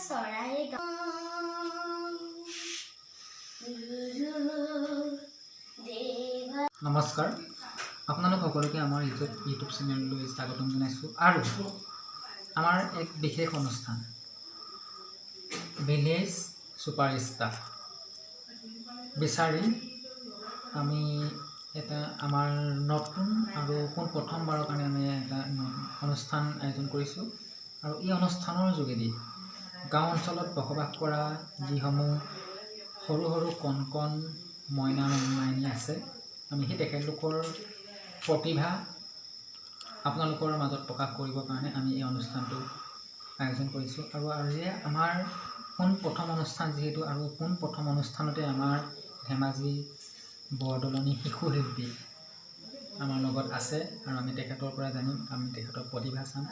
চৰাই গুৰু দেৱা। নমস্কাৰ, আপোনালোক সকলোকে আমাৰ ইউটিউব ইউটিউব চেনেললৈ স্বাগতম জনাইছোঁ আৰু আমাৰ এক বিশেষ অনুষ্ঠান ভিলেজ ছুপাৰষ্টাৰ বিচাৰি আমি এটা আমাৰ নতুন আৰু পোন প্ৰথমবাৰৰ কাৰণে আমি এটা অনুষ্ঠান আয়োজন কৰিছোঁ আৰু এই অনুষ্ঠানৰ যোগেদি গাঁও অঞ্চলত বসবাস কৰা যিসমূহ সৰু সৰু কণ কণ মইনা মাইনী আছে, আমি সেই তেখেতলোকৰ প্ৰতিভা আপোনালোকৰ মাজত প্ৰকাশ কৰিবৰ কাৰণে আমি এই অনুষ্ঠানটো আয়োজন কৰিছোঁ। আৰু আজি আমাৰ পোন প্ৰথম অনুষ্ঠান যিহেতু আৰু পোন প্ৰথম অনুষ্ঠানতে আমাৰ ধেমাজি বৰদলনি শিশু শিল্পী আমাৰ লগত আছে আৰু আমি তেখেতৰ পৰা জানিম, আমি তেখেতৰ প্ৰতিভা চাম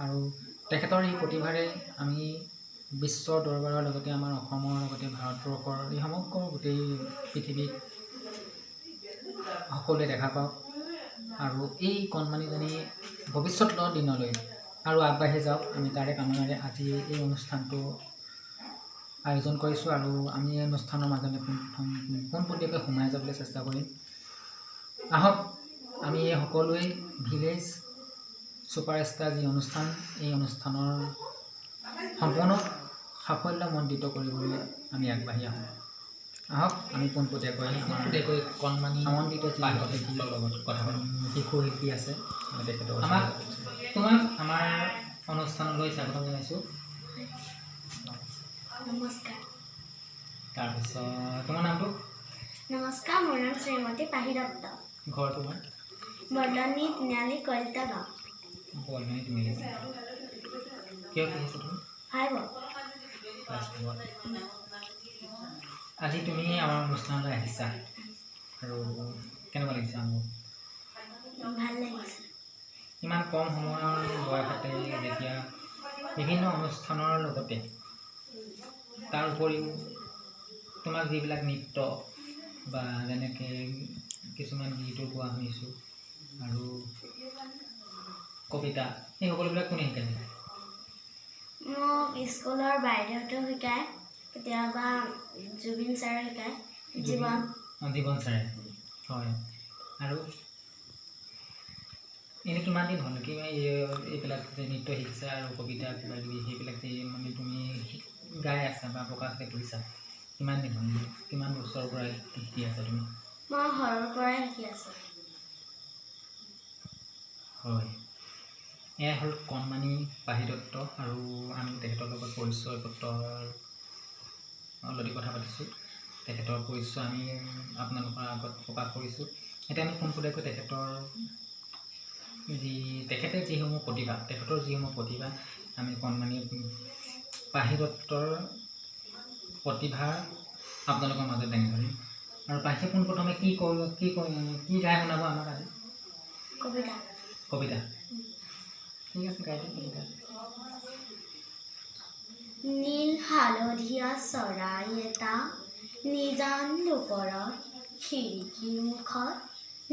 আৰু তেখেতৰ এই প্ৰতিভাৰে আমি বিশ্বৰ দৰবাৰৰ লগতে আমাৰ অসমৰ লগতে ভাৰতবৰ্ষৰ এই সমগ্ৰ গোটেই পৃথিৱীত সকলোৱে দেখা পাওক আৰু এই কণমানিজনী ভৱিষ্যতৰ দিনলৈ আৰু আগবাঢ়ি যাওক, আমি তাৰে কামনাৰে আজি এই অনুষ্ঠানটো আয়োজন কৰিছোঁ। আৰু আমি এই অনুষ্ঠানৰ মাজলৈ পোনপ্ৰথম পোনপটীয়াকৈ সোমাই যাবলৈ চেষ্টা কৰিম। আহক, আমি এই সকলোৱে ভিলেজ ছুপাৰষ্টাৰ যি অনুষ্ঠান, এই অনুষ্ঠানৰ সম্পূৰ্ণ সাফল্যমণ্ডিত কৰিবলৈ আমি আগবাঢ়ি আহোঁ। আহক, আমি পোনপটীয়াকৈ পোনপটীয়াকৈ কণমানি আমন্ত্ৰিত যি অতিথিৰ লগত কথা পাতোঁ। শিশু শিল্পী আছে, আমি তেখেতৰ আমাক তোমাক আমাৰ অনুষ্ঠানলৈ স্বাগতম জনাইছোঁ। নমস্কাৰ। তাৰপিছত তোমাৰ নামটো? নমস্কাৰ, মোৰ নাম শ্ৰীমতী পাহি দত্ত। ঘৰ তোমাৰ? বৰদলনি তিনিআলি, কলিতা গাঁও। বৰদলনি তিনিআলি। কিয় পঢ়িছা তুমি? 5ত। ক্লাছ 5ত। আজি তুমি আমাৰ অনুষ্ঠানলৈ আহিছা আৰু কেনেকুৱা লাগিছে অনুভৱ? ভাল লাগিছে। ইমান কম সময়ৰ বয়সতে যেতিয়া বিভিন্ন অনুষ্ঠানৰ লগতে তাৰ উপৰিও তোমাক যিবিলাক নৃত্য বা যেনেকৈ কিছুমান গীতো গোৱা শুনিছোঁ আৰু কবিতা, এই সকলোবিলাক কোনে শিকাইছিলে? মোক স্কুলৰ বাইদেউহঁতেও শিকায়, কেতিয়াবা জুবিন ছাৰে শিকায়, জীৱন। অঁ, জীৱন ছাৰে, হয়। আৰু এনেই কিমান দিন হ'ল কি এইবিলাক যে নৃত্য শিকিছা আৰু কবিতা কিবা কিবি সেইবিলাক যে মানে তুমি গাই আছা বা প্ৰকাশ যে কৰিছা, কিমান দিন হ'ল, কিমান বছৰৰ পৰা শিকি আছা তুমি? মই সৰুৰ পৰাই শিকি আছোঁ। হয়, এয়া হ'ল কণমানি পাহি দত্ত আৰু আমি তেখেতৰ লগত পৰিচয় পত্ৰৰ অলৰেডি কথা পাতিছোঁ। তেখেতৰ পৰিচয় আমি আপোনালোকৰ আগত প্ৰকাশ কৰিছোঁ। এতিয়া আমি পোনপটীয়াকৈ তেখেতৰ যি তেখেতে যিসমূহ প্ৰতিভা, তেখেতৰ যিসমূহ প্ৰতিভা, আমি কণমানি পাহি দত্তৰ প্ৰতিভা আপোনালোকৰ মাজত দাঙি ধৰিম। আৰু পাহিয়ে পোনপ্ৰথমে কি গাই শুনাব আমাক আজি? কবিতা। কবিতা, ঠিক আছে, গাই দিম কবিতা। নীল হালধীয়া চৰাই এটা নিজান দুপৰত খিৰিকীৰ মুখত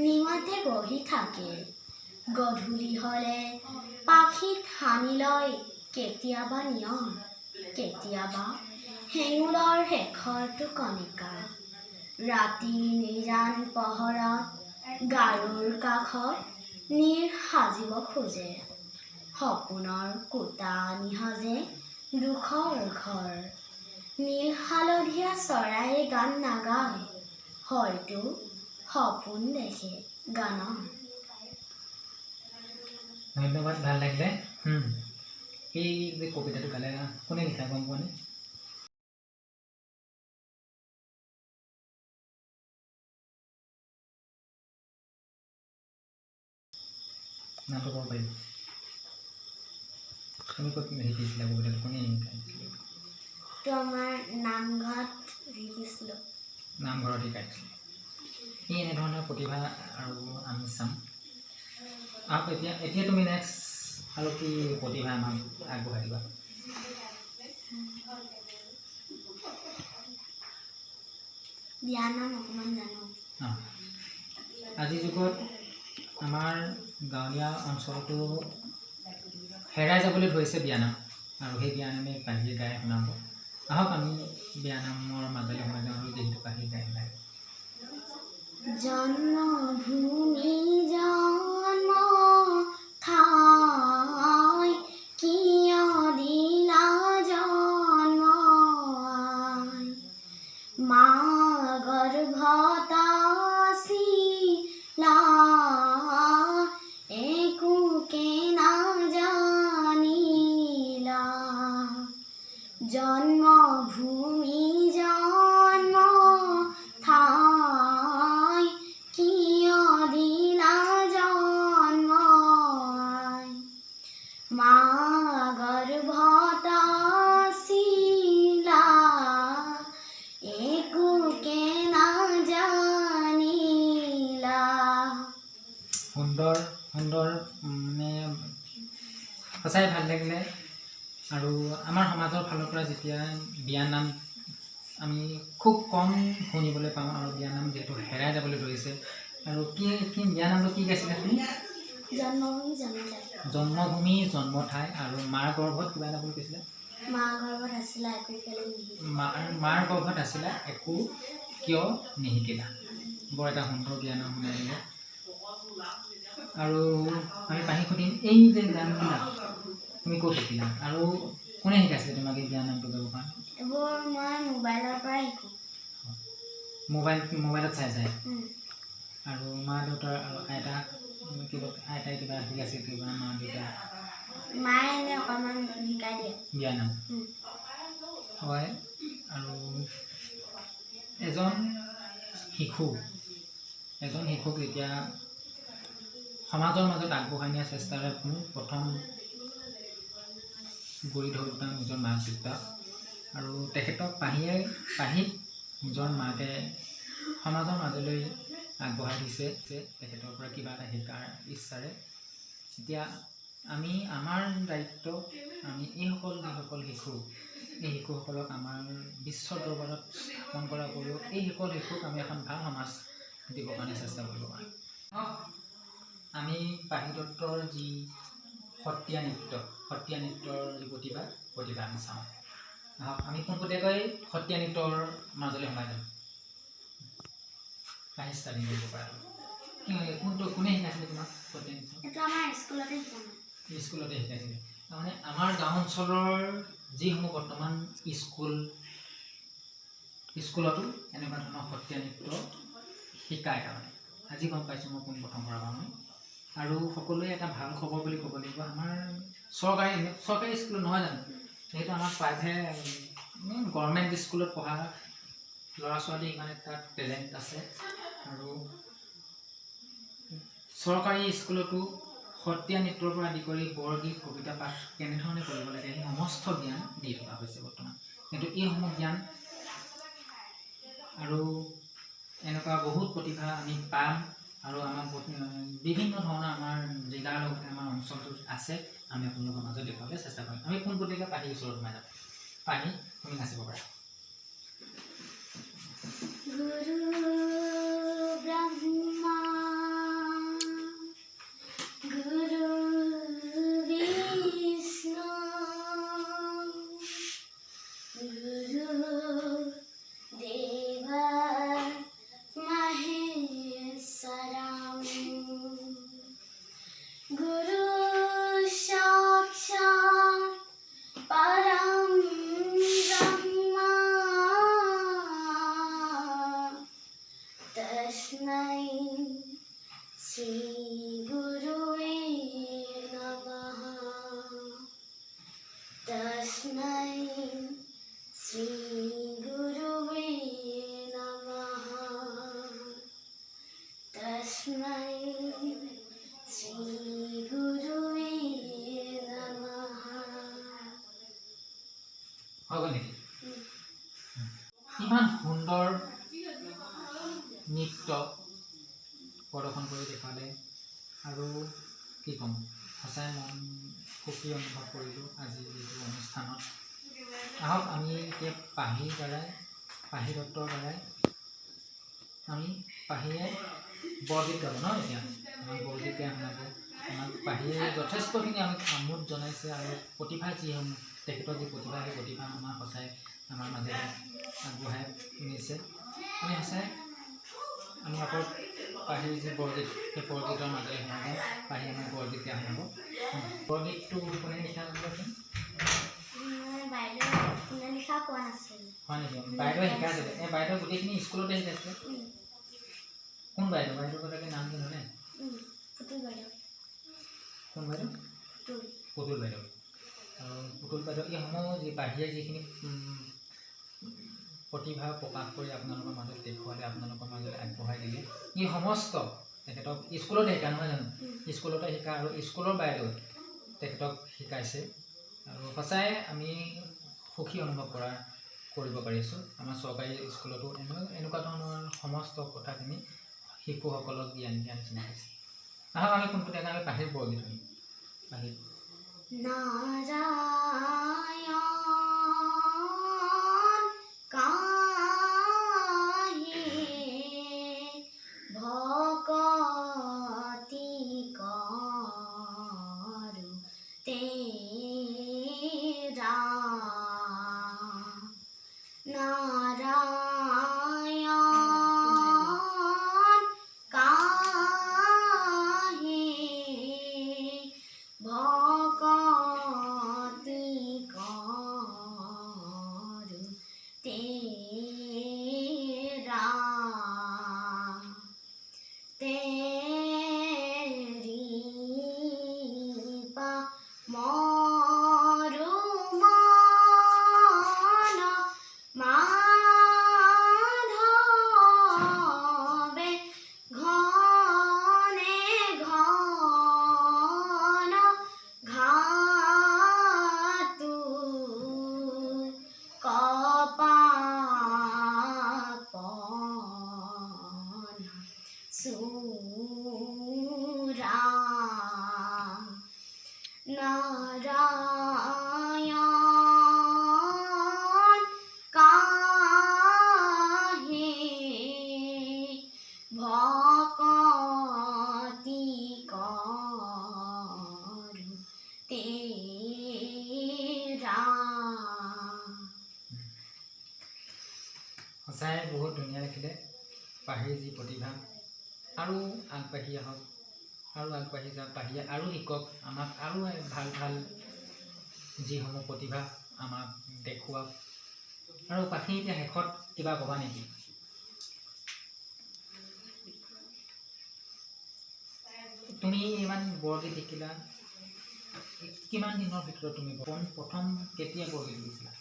নিমাতে বহি থাকে। গধূলি হ'লে পাখিত সানি লয় কেতিয়াবা নিয়ৰ, কেতিয়াবা হেঙুলৰ শেষৰটো কণিকা। ৰাতি নিজান পহৰত গাৰুৰ কাষত নীৰ সাজিব খোজে, সপোনৰ কূটা আনি সাজে দুখৰ ঘৰ। নীল হালধীয়া চৰাইয়ে গান নাগায়, হয়তো সপোন দেখে গানৰ। ধন্যবাদ, ভাল লাগিলে। এই যে কবিতাটো গালে, কোনে লিখা গম পোৱানে? নামটো ক'ব পাৰিবা? তুমি ক'ত শিকিছিলা কবিতাটো, কোনে শিকাইছিলে? তো আমাৰ নামঘৰত শিকিছিলোঁ। নামঘৰত শিকাইছিলে। এই এনেধৰণৰ প্ৰতিভা আৰু আমি চাম। আৰু এতিয়া এতিয়া তুমি নেক্সট আৰু কি প্ৰতিভা আমাক আগবঢ়াই দিবা? বিয়ানাম অকণমান জানো। অঁ, আজিৰ যুগত আমাৰ গাঁৱলীয়া অঞ্চলতো হেৰাই যাবলৈ ধৰিছে বিয়ানাম। আৰু সেই বিয়ানামে পাহিয়ে গাই শুনাব। আহক আমি বিয়ানামৰ মাজলৈ সোমাই যাওঁ আৰু যিহেতু পাহিয়ে গাই শুনায়। জন্মভূমি জন্ম ঠাই, কিয় দিলা জন্ম আই? মা গৰ্ভত আছিলা, একোকে নাজানিলা। জন্মভূমি জন্ম ঠাই, কিয় দিলা জন্ম আই? মা গৰ্ভত আছিলা, একোকে নাজানিলা। সুন্দৰ সুন্দৰ, মানে সঁচাই ভাল লাগিলে। আৰু আমাৰ সমাজৰ ফালৰ পৰা যেতিয়া বিয়ানাম আমি খুব কম শুনিবলৈ পাওঁ আৰু বিয়ানাম যিহেতু হেৰাই যাবলৈ ধৰিছে। আৰু কি কি বিয়ানামটো কি গাইছিলা তুমি? জন্মভূমি জন্ম ঠাই। জন্মভূমি জন্ম ঠাই আৰু মাৰ গৰ্ভত কিবা এটা বুলি কৈছিলে। মা গৰ্ভত আছিলা, একো কেলে নিশিকিলা? মাৰ গৰ্ভত আছিলা, একো কিয় নিশিকিলা। বৰ এটা সুন্দৰ বিয়ানাম শুনাই দিলে। আৰু আমি পাহি সুধিম, এই যে গানবিলাক তুমি ক'ত শিকিলা আৰু কোনে শিকাইছিলে তোমাক এই বিয়ানামটো গাবৰ কাৰণে? এইবোৰ মই মোবাইলৰ পৰা শিকোঁ। মোবাইলত চাই চাই? উম। আৰু মা দেউতাৰ আৰু আইতা, কিবা আইতাই কিবা শিকাইছিল কিবা, মা দেউতা? মায়ে এনে অকণমান শিকাই দিয়ে। বিয়ানাম? উম। হয়। আৰু এজন শিশু, এজন শিশুক যেতিয়া সমাজৰ মাজত আগবঢ়াই নিয়াৰ চেষ্টাৰে পোন প্ৰথম গুৰি ধৰোঁতা নিজৰ মাক দেউতাক, আৰু তেখেতক পাহিক নিজৰ মাকে সমাজৰ মাজলৈ আগবঢ়াই দিছে তেখেতৰ পৰা কিবা এটা শিকাৰ ইচ্ছাৰে। এতিয়া আমি আমাৰ দায়িত্ব, আমি এইসকল যিসকল শিশু, এই শিশুসকলক আমাৰ বিশ্ব দৰবাৰত স্থাপন কৰাৰ উপৰিও এইসকল শিশুক আমি এখন ভাল সমাজ দিবৰ কাৰণে চেষ্টা কৰিব পাৰোঁ। আমি পাহি দত্তৰ যি সত্ৰীয়া নৃত্য, সত্ৰীয়া নৃত্যৰ যি প্ৰতিভা আমি চাওঁ। আহক আমি পোনপটীয়াকৈ সত্ৰীয়া নৃত্যৰ মাজলৈ সোমাই যাম। পাহি, ষ্টাৰ্টিং কৰিব পাৰা। কি কোনটো কোনে শিকাইছিলে তোমাক সত্ৰীয়া নৃত্য? এইটো আমাৰ স্কুলতে শিকা নাই। স্কুলতে শিকাইছিলে। তাৰমানে আমাৰ গাঁও অঞ্চলৰ যিসমূহ বৰ্তমান স্কুলতো এনেকুৱা ধৰণৰ সত্ৰীয়া নৃত্য শিকায়। তাৰমানে আজি গম পাইছোঁ মই পোনপ্ৰথমবাৰৰ কাৰণে। আৰু সকলোৱে এটা ভাল খবৰ বুলি ক'ব লাগিব, আমাৰ চৰকাৰী স্কুল নহয় জানো, যিহেতু আমাৰ প্ৰাইভেট গভৰ্ণমেণ্ট স্কুলত পঢ়া ল'ৰা ছোৱালী ইমান এটা টেলেণ্ট আছে, আৰু চৰকাৰী স্কুলতো সত্ৰীয়া নৃত্যৰ পৰা আদি কৰি বৰগীত, কবিতা পাঠ কেনেধৰণে কৰিব লাগে সেই সমস্ত জ্ঞান দি থকা হৈছে বৰ্তমান। কিন্তু এইসমূহ জ্ঞান আৰু এনেকুৱা বহুত প্ৰতিভা আমি পাম আৰু আমাৰ বিভিন্ন ধৰণৰ আমাৰ জিলাৰ লগতে আমাৰ অঞ্চলটোত আছে, আমি আপোনালোকৰ মাজত দেখুৱাবলৈ চেষ্টা কৰিম। আমি পোনপটীয়াকৈ পাহিৰ ওচৰত সোমাই যাম। পাহি, তুমি নাচিব পাৰা। গুৰু ব্ৰহ্মা গুৰু বিষ্ণু গুৰু দেৱ মহেশ্বৰম, গুৰু সাক্ষাৎ পৰম ব্ৰহ্ম, তস্मै শ্ৰী গুৰুৱে নমঃ, তস্मै শ্ৰী গুৰুৱে নমঃ, তস্मै শ্ৰী গুৰুৱে নমঃ। হৈ গ'ল নেকি? ইমান সুন্দৰ নৃত্য প্ৰদৰ্শন কৰি দেখুৱালে আৰু কি ক'ম, সঁচাই মন সুখী অনুভৱ কৰিলোঁ আজি যিটো অনুষ্ঠানত। আহক আমি এতিয়া পাহিৰ দ্বাৰাই, পাহি দত্তৰ দ্বাৰাই আমি পাহিয়ে বৰগীত গাব ন, এতিয়া আমাক বৰগীত গাই শুনাব। আমাক পাহিয়ে যথেষ্টখিনি আমাক আমোদ জনাইছে আৰু প্ৰতিভা যিসমূহ তেখেতৰ যি প্ৰতিভা, সেই প্ৰতিভা আমাৰ সঁচাই আমাৰ মাজেৰে আগবঢ়াই নিছে। আমি সঁচাই আমি আকৌ পাহিৰ যি বৰগীত, সেই বৰগীতৰ মাজেৰে সোমাই যাম। পাহি আমাক বৰগীত গাই শুনাব। বৰগীতটো কোনে লিখা? বাইদেউ কোনে লিখা কোৱা নাছিল। হয় নেকি? বাইদেৱে শিকাইছিলে? এই বাইদেউ গোটেইখিনি স্কুলতে শিকাইছিলে? কোন বাইদেউ? বাইদেউ গৰাকীৰ নাম কি জানে? পুতুল বাইদেউ। কোন বাইদেউ? পুতুল। পুতুল বাইদেউ। আৰু পুতুল বাইদেউ এইসমূহ যি বাহিৰে যিখিনি প্ৰতিভা প্ৰকাশ কৰি আপোনালোকৰ মাজত দেখুৱালে, আপোনালোকৰ মাজত আগবঢ়াই দিলে, এই সমস্ত তেখেতক স্কুলতে শিকা নহয় জানো? স্কুলতে শিকা আৰু স্কুলৰ বাইদেউ তেখেতক শিকাইছে। আৰু সঁচাই আমি সুখী অনুভৱ কৰিব পাৰিছোঁ। আমাৰ চৰকাৰী স্কুলতো এনেকুৱা ধৰণৰ সমস্ত কথাখিনি শিশুসকলক জ্ঞান দিয়া নিচিনা হৈছে। আহক আমি পোনপটীয়াকৈ আমি পাহিৰ বৰগীত শুনিম। পাহি। নাৰায়ণ কাহে ভকতি কৰো তেৰা, নাৰায়ণ কাহে ভকতি কৰো তেৰা, তেৰি পা মৰো মন মাধৱে ঘনে ঘন ঘাতু কপাপন সুৰা, নাৰায়ণ কাহে ভকতি কৰো তেৰা। সঁচাই বহুত ধুনীয়া লিখিলে। পাহিৰ যি প্ৰতিভা, আৰু আগবাঢ়ি আহক আৰু আগবাঢ়ি যাওক পাহিয়ে, আৰু শিকক আমাক, আৰু ভাল ভাল যিসমূহ প্ৰতিভা আমাক দেখুৱাওক। আৰু পাহি, এতিয়া শেষত কিবা ক'বা নেকি? তুমি ইমান বৰগীত শিকিলা, কিমান দিনৰ ভিতৰত? তুমি প্ৰথম কেতিয়া বৰগীত শিকিছিলা?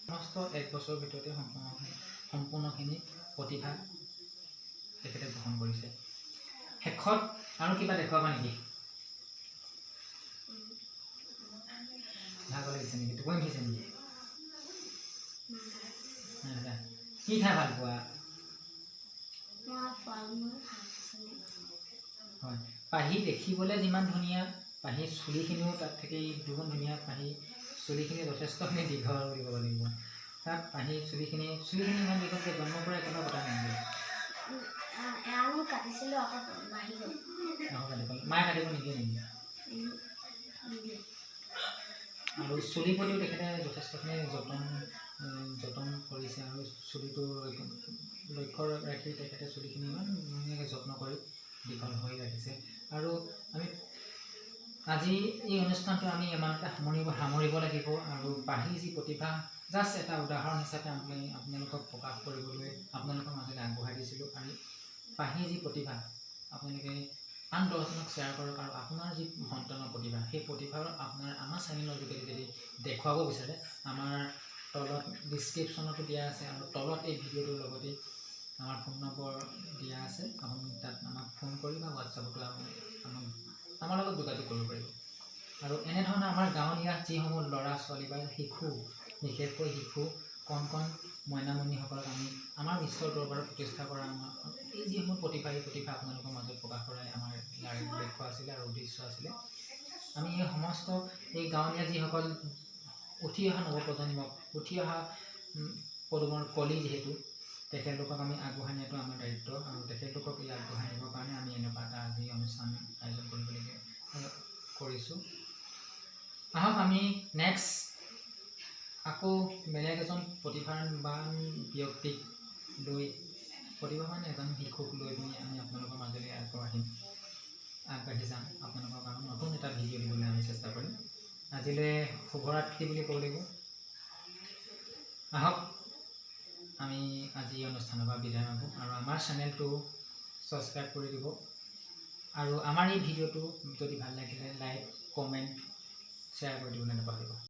সমস্ত এক বছৰৰ ভিতৰতে সম্পূৰ্ণখিনি প্ৰতিভা তেখেতে গ্ৰহণ কৰিছে। শেষত আৰু কিবা দেখুৱাবা নেকি? ভাগৰ লাগিছে নেকি? টোপনি ধৰিছে নেকি? নাই ধৰা। কি খাই ভাল পোৱা? মই ফল মূল, শাক পাচলি। হয়, পাহি দেখিবলৈ যিমান ধুনীয়া, পাহিৰ চুলিখিনিও তাত থাকি দুগুণ ধুনীয়া। পাহি চুলিখিনি যথেষ্টখিনি দীঘল বুলি ক'ব লাগিব। তাত পাহি চুলিখিনি ইমান দীঘলকৈ জন্মৰ পৰা একেবাৰে কটা নাই নেকি? এৰাল কাটিছিলোঁ, আকৌ বাঢ়ি গ'ল। আকৌ কাটিব, মায়ে কাটিব নিদিয়ে নেকি? নিদিয়ে। আৰু চুলিৰ প্ৰতিও তেখেতে যথেষ্টখিনি যতন কৰিছে আৰু চুলিটো লক্ষ্য ৰাখি তেখেতে চুলিখিনি ইমান ধুনীয়াকৈ যত্ন কৰি দীঘল হৈ ৰাখিছে। আৰু আমি আজি এই অনুষ্ঠানটো আমি ইমানতে সামৰিব লাগিব। আৰু পাহিৰ যি প্ৰতিভা, জাষ্ট এটা উদাহৰণ হিচাপে আমি আপোনালোকক প্ৰকাশ কৰিবলৈ আপোনালোকৰ মাজলৈ আগবঢ়াই দিছিলোঁ। আৰু পাহিৰ যি প্ৰতিভা, আপোনালোকে আন 10জনক শ্বেয়াৰ কৰক আৰু আপোনাৰ যি সন্তানৰ প্ৰতিভা, সেই প্ৰতিভাৰ আপোনাৰ আমাৰ চেনেলৰ যোগেদি যদি দেখুৱাব বিচাৰে, আমাৰ তলত ডিছক্ৰিপশ্যনতো দিয়া আছে আৰু তলত এই ভিডিঅ'টোৰ লগতে আমাৰ ফোন নম্বৰ দিয়া আছে। আপুনি তাত আমাক ফোন কৰি বা হোৱাটছআপতো আমাৰ লগত যোগাযোগ কৰিব পাৰিব। আৰু এনেধৰণৰ আমাৰ গাঁৱলীয়া যিসমূহ ল'ৰা ছোৱালী বা শিশু, বিশেষকৈ শিশু কণ কণ মইনামণিসকলক আমি আমাৰ বিশ্ব দৰবাৰত প্ৰতিষ্ঠা কৰা আমাৰ এই যিসমূহ প্ৰতিভা, এই প্ৰতিভা আপোনালোকৰ মাজত প্ৰকাশ কৰাই আমাৰ ইয়াৰ লক্ষ্য আছিলে আৰু উদ্দেশ্য আছিলে। আমি এই সমস্ত এই গাঁৱলীয়া যিসকল উঠি অহা নৱপ্ৰজন্মক, উঠি অহা পদুমৰ কলি যিহেতু, তেখেতলোকক আমি আগবঢ়াই নিয়াটো আমাৰ দায়িত্ব। আৰু তেখেতলোকক এই আগবঢ়াই নিবৰ কাৰণে আমি এনেকুৱা এটা আজি অনুষ্ঠান আয়োজন কৰিবলগীয়া কৰিছোঁ। আহক আমি নেক্সট আকৌ বেলেগ এজন প্ৰতিভাৱান ব্যক্তিক লৈ, প্ৰতিভাৱান এজন শিশুক লৈ পিনি আমি আপোনালোকৰ মাজলৈ আকৌ আহিম, আগবাঢ়ি যাম। আপোনালোকৰ কাৰণে নতুন এটা ভিডিঅ' দিবলৈ আমি চেষ্টা কৰিম। আজিলৈ শুভৰাত্ৰি বুলি ক'ব লাগিব। আহক, আমি আজি এই অনুষ্ঠানৰ পৰা বিদায় মাগোঁ আৰু আমাৰ চেনেলটো ছাবস্ক্ৰাইব কৰি দিব আৰু আমাৰ এই ভিডিঅ'টো যদি ভাল লাগিলে লাইক, কমেণ্ট, শ্বেয়াৰ কৰি দিবলৈ নাপাহৰিব।